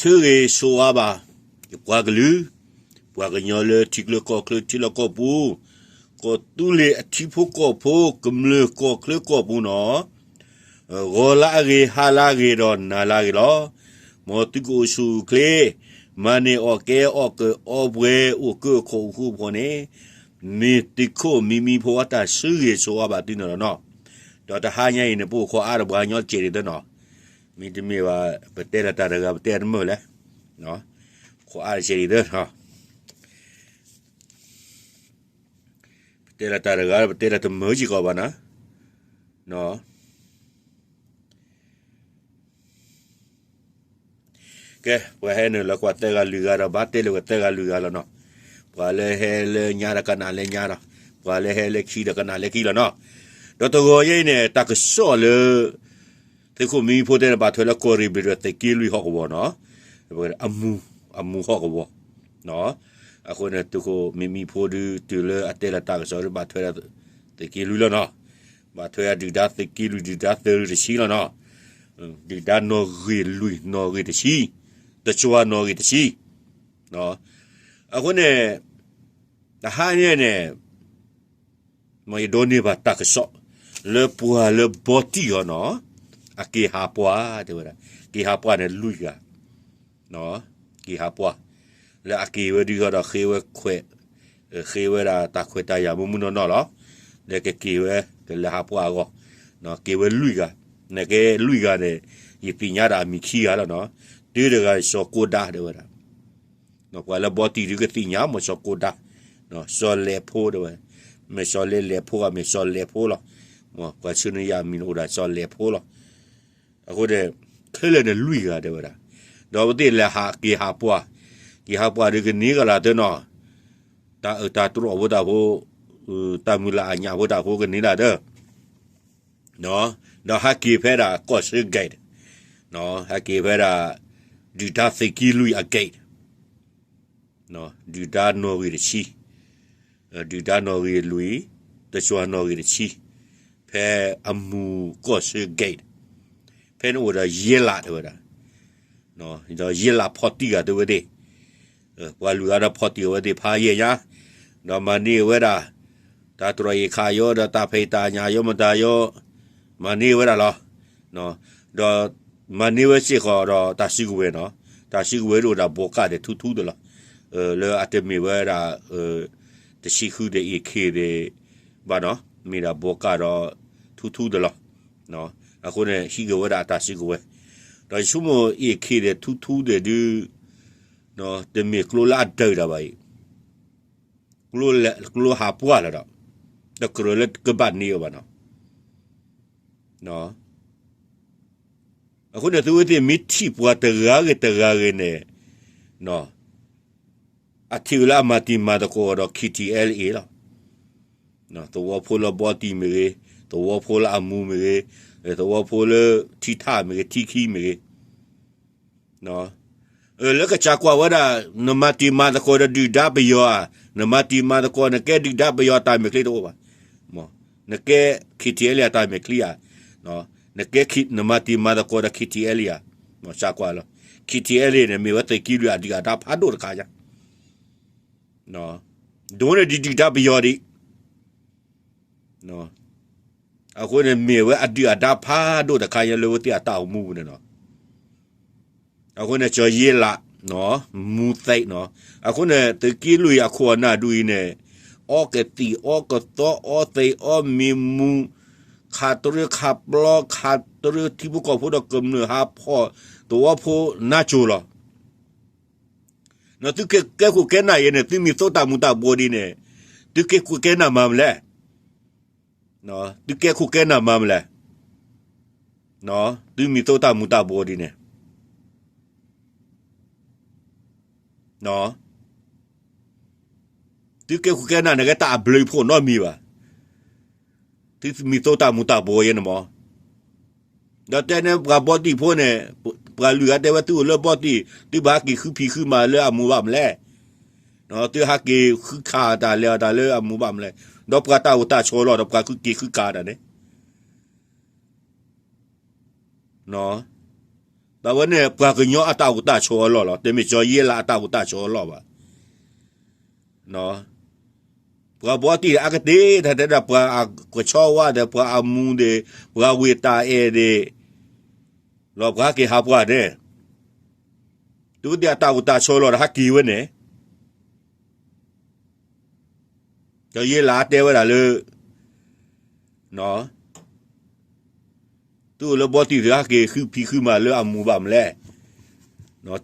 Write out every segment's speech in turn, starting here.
ကထုးဂ့ၤဆိဝါဘၣ် ယပှၤကလုာ်, ပှၤကညီလၢထံချၢကီၢ်ချၢထံလီၢ်ကီၢ်ပူၤ, ကီၢ်သူလ့ၤအထံဖိကီၢ်ဖိ ကမျၢၢ်ကီၢ်ချၢကီၢ်ပူၤနီၤ, ဂီၤလၢအဂ့ၤ ဟါလၢအဂ့ၤဒီးနၤလၢအဂ့ၤလီၤ. မ်သုကအိၣ်ဆူၣ်အိၣ်ချ့, မၤန့ၢ်အီၣ်ကဲအီၣ်ကၢအီပှဲၤ အိၣ်ကၢအခိၣ်အဃူအဖိန့ၣ်, မ့ၢ်သုးခိၣ်မံမံဖိအတၢ်ဆၢဂ့ၤဆိဝါဘၣ်သုန့ၣ်လီၤနီၤ. ဒီးတဟါညါအံၤန့ၣ် ပအိၣ်ခိးအါဒီးပှၤကညီတစဲးဒ်သိးနီၤ, မ့တမ့ၢ်ဘၣ် ပတဲလီၤတၢ်တဂၤ ပတဲတမုာ်လဲၣ်, ခိးအါတစဲးဒ်သိး ပတဲလီၤတၢ်တဂၤ ပတဲလီၤတမုာ်စ့ၢ်ကီးဘၣ်နီၤ. ကဲ ပှၤဟဲနုာ်လီၤကွၢ်သၢဂၤလွံၢ်ဂၤဒီး ဘၣ်တဲလၢၤဝဲသၢဂၤလွံၢ်ဂၤလီၤနီၤ. ပှၤလၢဟဲလၢညါဒီးကနၣ်လၢညါဒီး, ပှၤလၢဟဲလၢခံဒီးကနၣ်လၢခံလီၤနီၤ. ဒီးတဂီၤညါအံၤန့ၣ် တၢ်ကစီၣ်လၢ သုးခိၣ်မံမံဖိတဲန့ၣ် ဘၣ်ထွဲလၢကီၢ်ရ့ၣ်ဘျ့ၣ်ဒီးသုးက့လွံၢ်ဟီၣ်ကဝီၤနီၤ, အမူး, အမူးဟီၣ်ကဝီၤ, အဃိန့ၣ် သုးခိၣ်မံမံဖိဒုး တုၤလၢအတဲလီၤတၢ်ကစီၣ်ဒုး ဘၣ်ထွဲဒီးသုးက့လွံၢ်လီၤနီၤ. ဘၣ်ထွဲဒုၣ်ဒါသုးက့လွံၢ် ဒုၣ်ဒါသုးရ့ၣ်တဆံလီၤနီၤ. ဒုၣ်ဒါနီၣ်ဂံၢ်လွံၢ်နီၣ်ဂံၢ်တဆံ, တစွၤနီၣ်ဂံၢ်တဆံ. အဃိန့ၣ် တဟါညါန့ၣ် မ်ယဒိးန့ၢ်ဘၣ်တၢ်ကစီၣ် လၢပှၤလၢဘီတံၢ်အီၤနီၤ, အက့ၤဟးပှၢ်တဲဝဲဒၣ်, က့ၤဟးပှၢ်န့ၣ်လွံၢ်ဂၤ, က့ၤဟးပှၢ်, လၢအက့ၤဝဲဒုးဃီဒီးဃ့ဝဲခွဲး, ဃ့ဝဲဒၣ်တၢ်ခွဲးတၢ်ယာ်မုၢ်မုၢ်နီၢ်နီၢ်လီၤ. လၢကက့ၤဝဲ ကလဲၤဟးပှၢ်အဂီၢ်, က့ၤဝဲလွံၢ်ဂၤ, နကဲလွံၢ်ဂၤန့ၣ် ယသ့ၣ်ညါဒၣ်အမံၤခံဂၤလီၤနီၤ. တၢတဂၤစီၤကိဒါတဲဝဲဒၣ် ပှၤလၢဘီတံၢ်ဒုးကသ့ၣ်ညါမ့ၢ်စီၤကိဒါ, စီၤလဲၤဖိတဲဝဲ, မ့ၢ်စီၤလဲၤလဲၤဖိဂၤ မ့ၢ်စီၤလဲၤဖိလီၤ. ပှၤဆှၢန့ၢ်ယၤအမံၤန့ၣ်အိၣ်ဒၣ်စီၤလဲၤဖိလီၤ. အဃိန့ၣ် ခဲလၢာ်န့ၣ်လွံၢ်ဂၤတဲဝဲဒၣ်, ဒီးအဝဲသ့ၣ်လဲၤဟးက့ၤဟးပှၢ်, က့ၤဟးပှၢ်ဒုးကန့ၢ်ကလၢ်တနီၤ, တၢ်အၢၣ်တၢ်တြီၢ်ဖိတၢ်ဖိ, တၢ်မုၢ်လၢ်အညၣ်ဖိတၢ်ဖိကန့ၢ်လၢ်တၢ် ဒီးဟဲက့ၤဖဲဒၣ်ကီၢ်ဆၢ gate, ဟဲက့ၤဖဲဒၣ် ဒုၣ်ဒါသုးက့လွံၢ်အ gate, ဒုၣ်ဒါနီၣ်ဂံၢ်တဆံ, ဒုၣ်ဒါနီၣ်ဂံၢ်လွံၢ်, တစွၤနီၣ်ဂံၢ်တဆံ, ဖဲအမူးကီၢ်ဆၢ gate, ဖဲန့ၣ်အိၣ်ဒီးယဲလးတဲဝဲဒၣ် ဒီးယဲလးဖီၣ်တံၢ်ဂၤတဲဝဲသ့ၣ်, ပှၤလွံၢ်ဂၤဒီးဖီၣ်တံၢ်အဝဲသ့ၣ်ဖးယဲၢ်ညါ, ဒီးမၤန့ၢ်ဝဲဒၣ် တၢ်တြီၢ်အံၤခးယီၤ ဒီးတၢ်ဖံးတၢ်ညၣ်ယီၤမတၤယီၤ, မၤန့ၢ်ဝဲဒၣ်လီၤ. ဒီးမၤန့ၢ်ဝဲစ့ၢ်ကီးဒီးတၢ်စုကဝဲၤနီၤ, တၢ်စုကဝဲၤဒ်အိၣ်ဒၣ်ဘိးကၣ်ဒီးထူထူဒီးလီၤ. လၢအတမ့ၢ်ဝဲဒၣ် တဆံဃုဒီး AK ဒီး ဘၣ်နီၤ, မ့ၢ်ဒၣ်ဘိးကၣ်ဒီးထူထူဒီးလီၤ. အဃိန့ၣ် ဟံးက့ၤဝဲဒၣ်အတၢ်စုကဝဲၤ, ဒီးယဆိကမိၣ် AK ဒီးထူထူဒီးဒုး တမ့ၢ်ကျိလၢအဒုးတၢ်ဘၣ်အံၤ, ကျိဟးပှၢ်လီၤဒီး တကြၢးလၢကဘၣ်န့ၢ်အီၤဘၣ်နီၤ. အဃိန့ၣ် သုဝဲသ့ၣ်မ့ၢ်ထံၣ်ပှၤတဂၤဂ့ၤတဂၤဂ့ၤန့ၣ် အထံၣ်ဝဲလၢအမၤတံၤမၤသကိးဒီး KTLA လီၤ. သဝီဖိလၢဘီတံၢ်မ့ၢ်ဂ့ၤ, သဝီဖိလၢအမူးမ့ၢ်ဂ့ၤ, သဝီဖိလၢထံထၣ်မ့ၢ်ဂ့ၤ, ထံခံမ့ၢ်ဂ့ၤ, လၢကစၢ်ကွၢ်ဝဲဒၣ် နမၤတံၤမၤသကိးဒီးဒုၣ်ဒါပယီၤဧါ, နမၤတံၤမၤသကိး နကဲဒုၣ်ဒါပယီၤတၢ်မဲာ်ချံတအိၣ်ဘၣ်. နကဲ KTLA အတၢ်မဲာ်ချံဧါ, နကဲ နမၤတံၤမၤသကိးဒီး KTLA ဧါ, စၢ်ကွၢ်လီၤ. KTLA န့ၣ် မ့ၢ်ဝဲသုးက့လွံၢ်အဒုၣ်အဒါဖးဒိၣ်တခါညါ ဒိၣ်န့ၢ်ဒံးဒုၣ်ဒါပယီၤဒံး, အဃိန့ၣ်မ့ၢ်ဝဲအဒုၣ်အဒါဖးဒိၣ်တခါညါလၢဝဲသ့ၣ်အတၢ်အိၣ်မူပူၤန့ၣ်လီၤ. အဃိန့ၣ် ကၠီၤယ့လး မူးသဲးနီၤ, အဃိန့ၣ် သုးက့လွံၢ်အခိၣ်အနၢ်ဒူအံၤန့ၣ် အီကသံၣ်အီကသီအီသဲးအီမ့ၤမူး ခးတရၢခးပျီ ခးတရၢထံဖိကီၢ်ဖိဒီးကမျၢၢ်ဟးဖီၣ်သဝီဖိနါစိၤလီၤ. သုကဲခိၣ်ကဲနၢ်ယဲန့ၣ် သုမ့ၢ်သိတၢ်မူၤတၢ်ဘှီးဒ်န့ၣ် သုကဲခိၣ်ကဲနၢ်မၤမလဲၣ်. သုကဲခိၣ်ကဲနၢ်မၤမလဲၣ်. သုမ့ၢ်သိတၢ်မူၤတၢ်ဘှီးဒ်န့ၣ် သုကဲခိၣ်ကဲနၢ်န့ၣ် ကဲတၢ်အဘျုးဖှိၣ်နီတမံၤဘၣ်. သုမ့ၢ်သိတၢ်မူၤတၢ်ဘှီးယဲန့ၣ်မး ဒီးတဲန့ၣ်ပှၤဘီတံၢ်ဖိန့ၣ် ပှၤလွံၢ်ဂၤတဲဝဲသုအိၣ်လၢဘီတံၢ် သုဘၣ်ဟးက့ၤဃုဖံးဃုမၤလၢအမူးဘၣ်မလဲၣ်. သုဟးက့ၤဃုခးတၢ်လဲၤအီၤတၢ်လၢအမူးဘၣ်မလဲၣ်. ဒီးပှၤတၢ်အိၣ်တၢ်ဆိးလီၤဒီးပှၤဃုက့ၤဃုခးတၢ်န့ၣ် တၢ်ဝဲန့ၣ် ပှၤကညီအတၢ်အိၣ်တၢ်ဆိးအလီၢ်လီၤ, တမ့ၢ်ကၠီယ့လးအတၢ်အိၣ်တၢ်ဆိးအလီၢ်ဘၣ်. ပှၤဘီတံၢ်အကတ့ၢ် တၢ်တဲဒၣ်ပှၤအကဆီဝါဒီး ပှၤအမူဒီး ပှၤဝ့ၢ်တၢ်အဲၣ်ဒီး လီၤပှၤဟဲက့ၤဟးပှၤန့ၣ်, တုၤဝဲသ့ၣ်အတၢ်အိၣ်တၢ်ဆိးလီၢ်ဒီးဟဲက့ၤဝဲန့ၣ်, ကၠီယ့လးတဲဝဲဒၣ်လၢ သုအိၣ်လၢဘီတံၢ် သုဟဲက့ၤဃုဖံးဃုမၤလၢအမူးဘၣ်မလဲၣ်.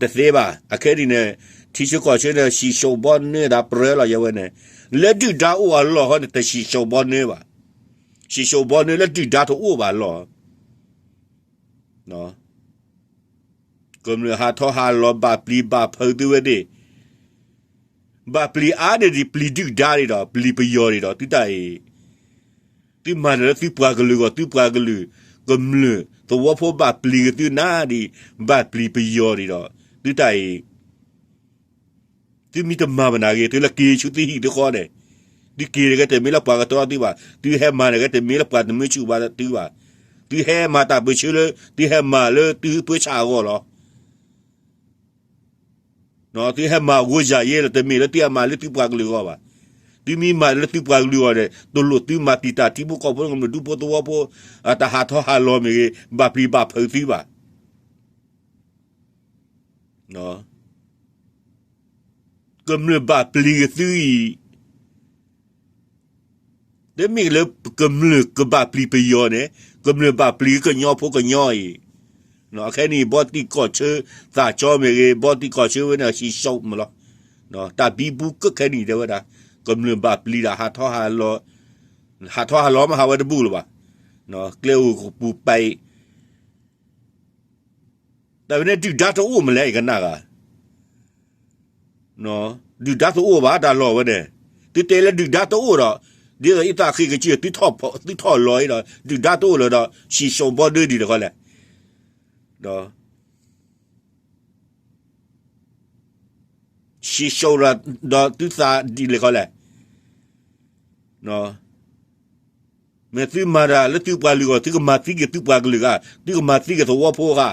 တသ့ဘၣ်. အခဲအံၤန့ၣ် ထံဆၢကီၢ်ဆၢန့ၣ် ဟံၣ်စိးဘီနၢဒၣ်ပြၢလီၤယဝဲန့ၣ်, လၢဒုၣ်ဒါအိၣ်အလီၢ်ဟီန့ၣ် တဟံၣ်စိးဘီနၢဘၣ်. ဟံၣ်စိးဘီနၢလၢဒုၣ်ဒါတအိၣ်ဘၣ်လီၢ် ကမျၢၢ်ဟးထီၣ်ဟးလီၤဘၣ်ပျံၤဘၣ်ဖုးသုဝဲသ့ၣ်, ဘၣ်ပျံၤအါန့ၢ်ဒံးပျံၤဒုၣ်ဒါဒံးဒီး ပျံၤပယီၤဒံးဒီး သုတၢ်အံၤ, သုမၤတၢ်လၢသုပှၤကလုာ်အဂီၢ် သုပှၤကလုာ်, ကမျၢၢ်သဝီဖိဘၣ်ပျံၤက့ၤသုနၤဒံး, ဘၣ်ပျံၤပယီၤဒံးဒီး သုတၢ်အံၤ သုမ့ၢ်တမၤဘၣ်နာ်ဂ့ၤ သုလၢက့ၤဆူသုဟံၣ်သုဃီန့ၣ်, သုက့ၤတဂ့ၤတမ့ၢ်လၢပှၤကတီသုဘၣ်, သုဟဲမၤတဂ့ၤတမ့ၢ်လၢပှၤတမုၢ်ဆူၣ်ဘၣ်သုဘၣ်, သုဟဲမၤတၢ်ပၢဆှၢလၢ သုဟဲမၤလၢသုပၢဆှၣ်အဂီၢ်လီၤ. သုဟဲမၤအဂီၢ်ယၤယဲလီၤ တမ့ၢ်လၢသုဟဲမၤလၢသုပှၤကလုာ်အဂီၢ်ဘၣ်. သုမ့ၢ်မၤလၢသုပှၤကလုာ်အဂီၢ်န့ၣ် တလိၣ်သုမၤတံာ်တာ်ထံဖိကီၢ်ဖိ ကမျၢၢ်ဒူဖိသဝီဖိ အတၢ်ဟးထီၣ်ဟးလီၤမ့ၢ်ဂ့ၤ ဘၣ်ပျံၤဘၣ်ဖုးသုဘၣ်. ကမျၢၢ်ဘၣ်ပျံၤက့ၤသုအံၤ, တမ့ၢ်လၢကမျၢၢ်ကဘၣ်ပျံၤပယီၤန့ၣ်, ကမျၢၢ်ဘၣ်ပျံၤကညီဖိကညီအံၤ, အခဲအံၤ ဘီတံၢ်ကီၢ်ဆၢ သးကၠီမ့ၢ်ဂ့ၤ, ဘီတံၢ်ကီၢ်ဆၢဝဲန့ၣ် ဟံၣ်စိးမးလီၤ. တၢ်ဘံဘူကၢခဲအံၤတဲဝဲဒၣ်, ကမျၢၢ်ဘၣ်ပျံၤဒၣ် ဟးထီၣ်ဟးလီၤ, ဟးထီၣ်ဟးလီၤမးဟးဝဲတဘူၣ်လၢၤဘၣ်. ကျဲအိၣ်ပူၤပာ်အံၤ တၢ်ဝဲန့ၣ်ဒုၣ်ဒါတအိၣ်မးလဲၣ် ယကနၣ်ဂၤ, ဒုၣ်ဒါတအိၣ်ဘၣ်တၢ်လီၢ်ဝဲန့ၣ်, သုတဲလၢဒုၣ်ဒါတအိၣ်ဒီး, ဒ်သိးယသးဃ့ကစၢၢ် သုထီၣ်လီၤအံၤဒီး ဒုၣ်ဒါတအိၣ်လၢၤဒီး ဟံၣ်စိးဘီဒၢဒ်လဲၣ်ဃီလဲၣ်, ဟံၣ်စိးဒီးသုသးဒ်လဲၣ်ဃီလဲၣ်. မ့ၢ်သုမၤတၢ်လၢသုပှၤကလုာ်အဂီၢ် သုကမၤသံက့ၤသုပှၤကလုာ်ဧါ, သုကမၤသံက့ၤသဝီဖိဧါ.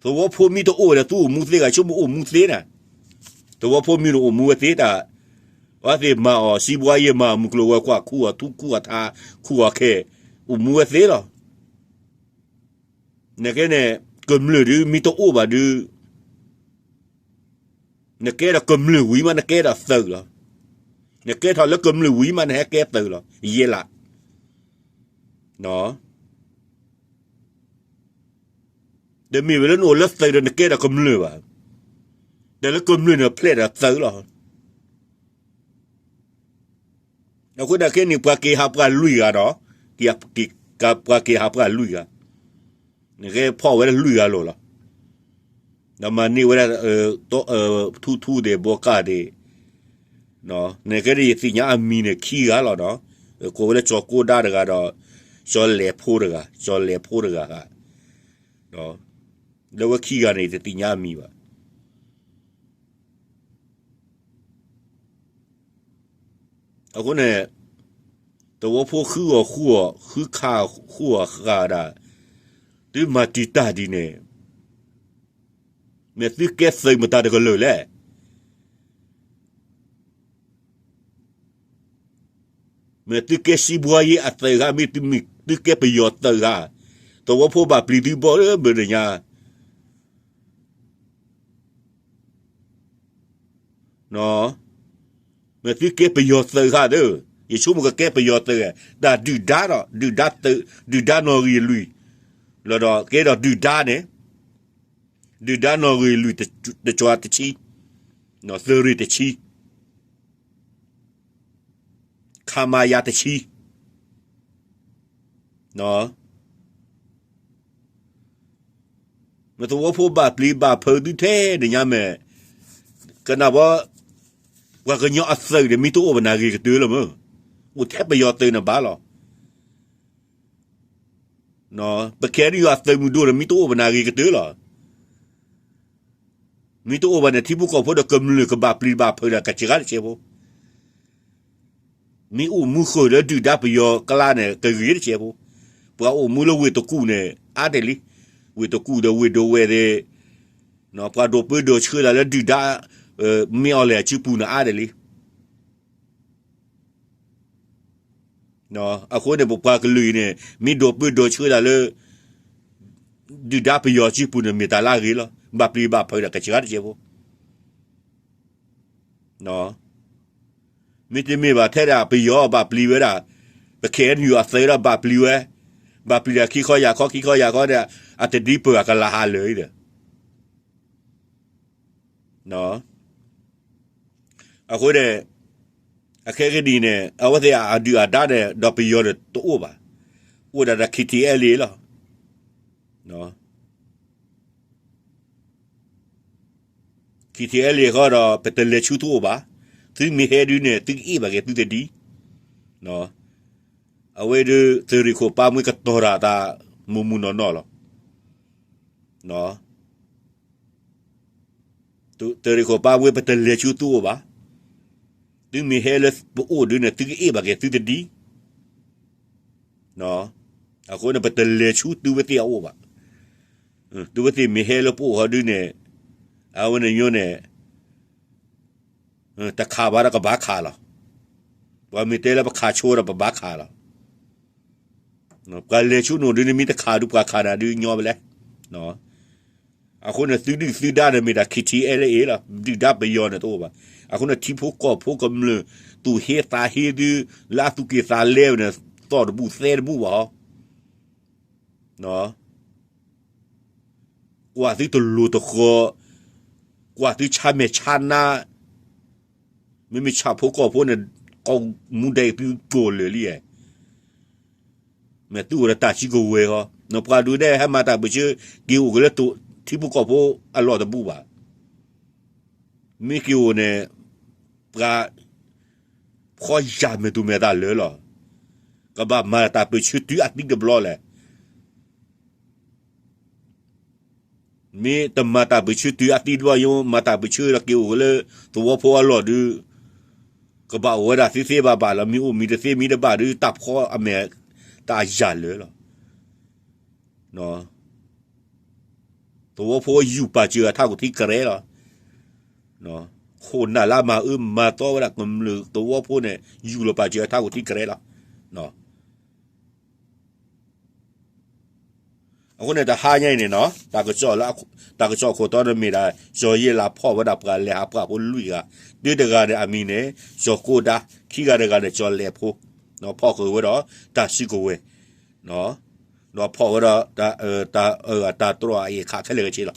သဝီဖိမ့ၢ်တအိၣ်ဒီး သုအိၣ်မူသ့ဂၤ ဆိကမိၣ်အိၣ်မူသ့နၤ, သဝီဖိမ့ၢ်တအိၣ်မူဝဲသ့တၢ်, အဝဲသ့ၣ်မၤအီၤ စံးဘှါယဲမၤအီၤ မုၢ်ကျိၤဝဲၤကွာ် ခူၣ်အီၤထူခူၣ်အီၤထး ခူၣ်အီၤခဲ, အိၣ်မူဝဲသ့လီၤ. နကဲန့ၣ် ကမျၢၢ်ဒုး မ့ၢ်တအိၣ်ဘၣ်ဒုး နကဲဒီးကမျၢၢ်ဝံၤမး နကဲဒီးသုးလီၤ. နကဲထီၣ်လၢကမျၢၢ်ဝံၤမး နဟဲကဲသုးလီၤ ယဲလး. တမ့ၢ်ဝဲလၢနအိၣ်လၢသုးဒီးနကဲဒီးကမျၢၢ်ဘၣ်. တၢ်လၢကမျၢၢ်န့ၣ်ဖျဲးဒီးသုးလီၤ. အဃိသတးခဲအံၤန့ၣ် ပှၤက့ၤဟးပှၤလွံၢ်ဂၤဒီး, ပှၤက့ၤဟးပှၤလွံၢ်ဂၤ, နကဲဖီၣ်ဝဲဒၣ်လွံၢ်ဂၤလိၤလီၤ. ဒီးမၤန့ၢ်ဝဲဒၣ် ထူထူသ့ၣ် ဘိကၣ်သ့ၣ်, နကဲဒ်ယသ့ၣ်ညါအမံၤန့ၣ်ခံဂၤလီၤဒီး, ကိးဝဲလၢကၠီၤကိးဒါတဂၤဒီး ကၠီၤလဲၤဖိတဂၤ, ကၠီၤလဲၤဖိတဂၤဧါ, လၢဝဲခံဂၤန့ၣ် ယတသ့ၣ်ညါအမံၤဘၣ်. အဃိန့ၣ် သဝီဖိဃုအီၤဃုအီၤ ဃုခးဃုအီၤဃာ်ဒၣ်, သုမၤတံာ်တာ်ဒ်န့ၣ်, မ့ၢ်သုကဲသုးမတၤတကလုာ်လဲၣ်. မ့ၢ်သုကဲစံးဘှါယဲအသုးဧါ, မ့ၢ်သုကဲပယီၤသုးဧါ, သဝီဖိဘၣ်ပျံၤသုဘီလၢဘၢၣ်နညါ မ့ၢ်သုကဲပယီၤသုးဧါဒီး, ယဆိကမိၣ်ကကဲပယီၤသုးဧါ, တၢ်ဒုၣ်ဒါဒီး ဒုၣ်ဒါသုး, ဒုၣ်ဒါနီၣ်ဂံၢ်လွံၢ်, လီၤဒီးကဲဒီးဒုၣ်ဒါန့ၣ်, ဒုၣ်ဒါနီၣ်ဂံၢ်လွံၢ်တကၠီၤတဆံ, သုးရ့ၣ်တဆံ ခမရ တဆံ, မ့ၢ်သဝီဖိဘၣ်ပျံၤဘၣ်ဖုးသုထဲန့ၣ်ညါမ့ၢ်, ကနၣ်ဘီ, ပှၤကညီအသုးန့ၣ် မ့ၢ်တအိၣ်ဘၣ်နၤဂ့ၤကတၢၢ်လီၤမ့ၢ်, အိၣ်ထဲပယီၤသုးန့ၣ်ဘၣ်လီၤ. ပခဲအံၤအသုးမုၢ်ဒိၣ်န့ၣ် မ့ၢ်တအိၣ်ဘၣ်နၤဂ့ၤကတၢၢ်လီၤ. မ့ၢ်တအိၣ်ဘၣ်န့ၣ်ထံဖိကီၢ်ဖိဒီးကမျၢၢ်ကဘၣ်ပျံၤဘၣ်ဖုးဒီးကစှၤတစဲးဖိ, မ့ၢ်အိၣ်မူဃုာ်လၢဒုၣ်ဒါပယီၤကျါန့ၣ် ကဂ့ၤတစဲးဖိ, ပှၤအိၣ်မူလၢဝ့ၢ်တကူၣ်န့ၣ် အါတ့ၢ်လံ, ဝ့ၢ်တကူၣ်ဒီးဝ့ၢ်ဒိၣ်ဝဲၢ်သ့ၣ်, ပှၤဒိးပၢဒိးဆှၢတၢ်လၢဒုၣ်ဒါ မ့ၢ်အီၤလဲၣ်အစုပူၤန့ၣ်အါဒၣ်လံ. အဃိန့ၣ် ပပှၤကလုာ်အံၤန့ၣ် မ့ၢ်ဒိးပၢဒိးဆှၢတၢ်လၢ ဒုၣ်ဒါပယီၤစုပူၤန့ၣ် မ့ၢ်တၢ်လၢအဂ့ၤလီၤ. ဘၣ်ပျံၤဘၣ်ဖုးဒီးကစှၤတစဲးဖိ မ့တမ့ၢ်ဘၣ်ထဲဒၣ်ပယီၤဘၣ်ပျံၤဝဲဒၣ်, ပ ခ့ၣ်အဲၣ်ယူၣ် အသုးဒီးဘၣ်ပျံၤဝဲ, ဘၣ်ပျံၤဒီးခံခီယၢ်ခီခံခီယၢ်ခီဒီး အတဒံပၢၢ်အကလၤဟးလၢာ်အံၤဒီး အဃိန့ၣ် အခဲကနံၣ်န့ၣ် အဝဲသ့ၣ်အဒုၣ်အဒါန့ၣ် ဒီးပယီၤန့ၣ်တအိၣ်ဘၣ်. အိၣ်ဒၣ်ဒီး ခ့ၣ်ထံၣ်အဲလ့ၣ် လီၤ. ခ့ၣ်ထံၣ်အဲလ့ၣ် ဃီဒီး ပတလဲၤဆူသုအိၣ်ဘၣ်. သုမ့ၢ်ဟဲဒုန့ၣ် သုကအ့ၣ်ဘၣ်က့ၤသုတဒံ. အဝဲဒုး သုးရ့ၣ်ခိၣ်ပၢ်မှဲကတီၤတၢ်သး မုၢ်မုၢ်နီၢ်နီၢ်လီၤ. သုးရ့ၣ်ခိၣ်ပၢ်ဝဲ ပတလဲၤဆူသုအိၣ်ဘၣ်. သုမ့ၢ်ဟဲလၢပအိၣ်ဒုန့ၣ် သုကအ့ၣ်ဘၣ်က့ၤသုတဒံ. အဃိန့ၣ် ပတလဲၤဆူသုဝဲသ့ၣ်အအိၣ်ဘၣ်. သုဝဲသ့ၣ်မ့ၢ်ဟဲလၢပအိၣ်ဃီဒုန့ၣ် အဝဲန့ၣ်ညိန့ၣ် တခးဘၣ်ဒီးကဘၣ်ခးလီၤ. ပှၤမ့ၢ်တဲလၢပခးဆိဒီးပဘၣ်ခးလီၤ. ပှၤလဲၤဆူနအိၣ်ဒုန့ၣ် မ့ၢ်တခးဒုး ပှၤခးနၤဒုးညီဝဲလဲၣ်. အဃိန့ၣ် သုဒုၣ်သုဒါန့ၣ်မ့ၢ်ဒၣ် ခ့ၣ်ထံၣ်အဲလ့ၣ် လီၤ. ဒုၣ်ဒါပယီၤန့ၣ်တအိၣ်ဘၣ်. အဃိန့ၣ် ထံဖိကီၢ်ဖိကမျၢၢ် သူၣ်ဟ့သးဟ့သု လၢအသူၣ်က့ၣ်သးလဲဝဲန့ၣ် သီၣ်တဘူၣ်သဲတဘူၣ်ဘၣ်ဟီ ကွၢ်သုတလိၤတဃီၤ, ကွၢ်သုဆါမဲာ်ဆါနါ, မ့မ့ၢ်ဆၣ်ဖိကီၢ်ဖိန့ၣ် ကိးမူဒါအံၤသုကိၢ်လၢာ်လံဧါ. မ့ၢ်သုအိၣ်ဒီးတၢ်စုကဝဲၤဃီ, ပှၤဒုးနဲၣ်ဟဲမၤတၢ်ပၢၢ်ဆၢ က့ၤအိၣ်က့ၤလၢထံဖိကီၢ်ဖိအလီၢ်တဘူၣ်ဘၣ်. မ့ၢ်က့ၤအိၣ်န့ၣ် ပှၤ ဖီယၢ်မဲာ်သူၣ်မဲာ်သးလၢာ်လီၤ. ကဘၣ်မၤတၢ်ပၢၢ်ဆၢတုၤအသံတဘျီလဲၣ်. မ့ၢ်တမၤတၢ်ပၢၢ်ဆၢတုၤအသံတဘျီ ယမၤတၢ်ပၢၢ်ဆၢဒီးက့ၤအိၣ်က့ၤလၢသဝီဖိအလီၢ်ဒုး ကဘၣ်အိၣ်ဝဲဒၣ်သ့သ့ဘၣ်ဘၣ်လီၤ. မ့ၢ်အိၣ်မံၤတသ့မံၤတဘၣ်ဒုး တၢ်ဖီအမဲာ်တၢ်ယၢ်လၢာ်လီၤ. သဝီဖိယူၢ်ပာ်စၢၤအထးခိၣ်ထံကရဲလီၤ. ခိၣ်နၢ်လၢအမၤအၢမၤသီဝဲဒၣ်ကမျၢၢ်သဝီဖိန့ၣ် ယူၢ်လီၤပာ်စၢၤအထးခိၣ်ထံကရဲလီၤ. အဃိန့ၣ် တဟါညါအံၤန့ၣ်နီၤ တၢ်ကစီၣ်လၢ တၢ်ကစီၣ်ခိၣ်တီန့ၣ်မ့ၢ်ဒၣ် စီၤယ့လးဖီၣ်ဝဲဒၣ်ပှၤလဲၤဟးပှၢ်ဖိလွံၢ်ဂၤ, တၢတဂၤန့ၣ်အမံၤန့ၣ် စီၤကိၢ်ဒါ, ခံဂၤတဂၤန့ၣ် စီၤလဲၤဖိ, ဖီၣ်ဃုာ်ဝဲဒီးတၢ်စုကဝဲၤ, ဒီးဖီၣ်ဝဲဒီး တၢ်အၢၣ်တၢ်တြီၢ်အအံၤအခးခဲလၢာ်ခဲဆ့လီၤ.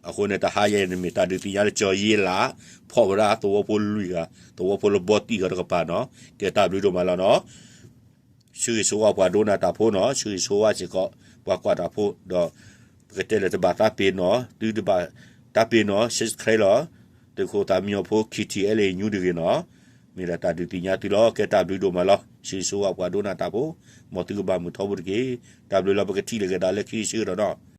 အဃိန့ၣ် တဟါယဲန့ၣ်မ့ၢ်တၢ်ဒုးသ့ၣ်ညါလၢစီၤယ့လး ဖီၣ်ဝဲဒၣ်သဝီဖိလွံၢ်ဂၤ, သဝီဖိလၢဘီတံၢ်ဃီတကပၤနီၤ, ကဲတၢ်ဘျုးဒိၣ်မးလီၤနီၤ. ဆၢဂ့ၤဆၢဝါပှၤဒိကနၣ်တၢ်ဖိနီၤ, ဆၢဂ့ၤဆၢဝါစ့ၢ်ကီး ပှၤကွၢ်တၢ်ဖိ, ဒီးပကတဲလၢတဘၣ်သးပ့ၤနီၤ, သုတဘၣ်သးပ့ၤနီၤ subscribe လီၤ. သုးခိၣ်သးမံညီဖိ ခံထံၣ်အဲလ့ၣ်ညူတဂ့ၤနီၤ. မ့ၢ်ဒၣ်တၢ်ဒုးသ့ၣ်ညါသုလီၤ. ကဲတၢ်ဘျုးဒိၣ်မးလီၤ. ဆၢဂ့ၤဆၢဝါပှၤဒိကနၣ်တၢ်ဖိ, မ်သုကဘၣ်မုာ်ထီဘိတက့ၢ်. တၢ်ဘျုးလီၤ. ပကထံၣ်လိာ်က့ၤသးလၢခံဆၢကတီၢ်နီၤ.